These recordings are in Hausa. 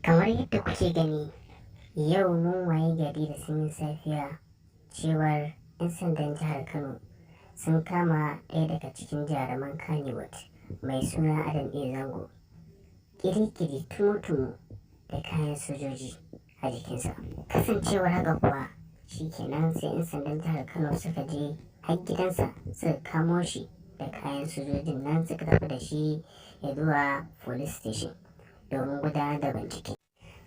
Kamar yadda kuke gani, yau mun waye gari da sanyin safiya cewar 'yan sandan jihar Kano sun kama ɗaya daga cikin jaruman Kannywood mai suna Adam A. Zango, ƙiri-ƙiri tumu-tumu da kayan sojoji a jikinsa. Kasancewar haka kuwa, shi kenan sai 'yan sandan jihar Kano suka je har gidansa suka kamo shi da kayan sojojin nan, suka tafi da shi ya zuwa police station domin gudanar da bincike.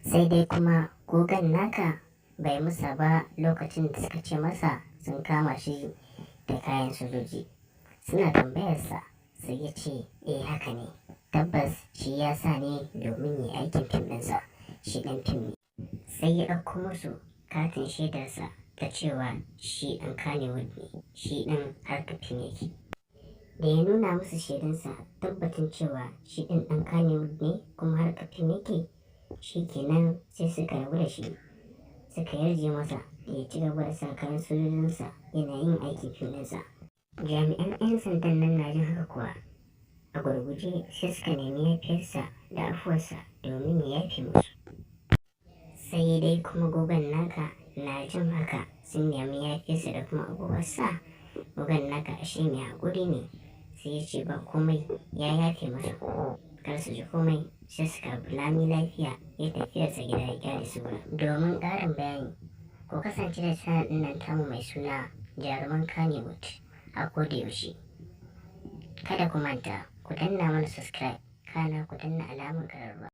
Sai dai kuma gogan naka bai musa ba lokacin da suka ce masa sun kama shi da kayan sojoji. Suna tambayarsa, sai ya ce eh, haka ne, tabbas shi ya sa ne domin yi aikin fim ɗinsa, shi ɗan fim ne. Sai ya ɗauko musu katin shaidarsa ta cewa shi ɗan Kannywood ne, shi ɗan harkar fim yake. Da ya nuna musu shaidunsa, tabbacin cewa shi ɗin ɗan Kannywood ne kuma harkar fim yake, shi kenan sai suka rabu da shi, suka yarje masa da ya ci gaba da sa kayan sojojinsa yana yin aikin fim ɗinsa. Jami'an 'yan sandan nan na jin haka kuwa, a gurguje sai suka nemi yafiyarsa da afuwarsa domin ya yafe musu. Sai dai kuma gogan naka na jin haka, sun nemi yafiyarsa da kuma afuwarsa. Gogan naka ashe mai haƙuri ne, sai ya ce ba komai, ya yafe musu, kar su ji komai. Sai suka rabu lami lafiya, ya tafiyarsa gida ya kyale su. Domin ƙarin bayani, ku kasance da channel ɗin nan tamu mai suna Jaruman Kannywood a koda yaushe. Kada ku manta ku danna mana subscribe, kana ku danna alamar ƙararrawa.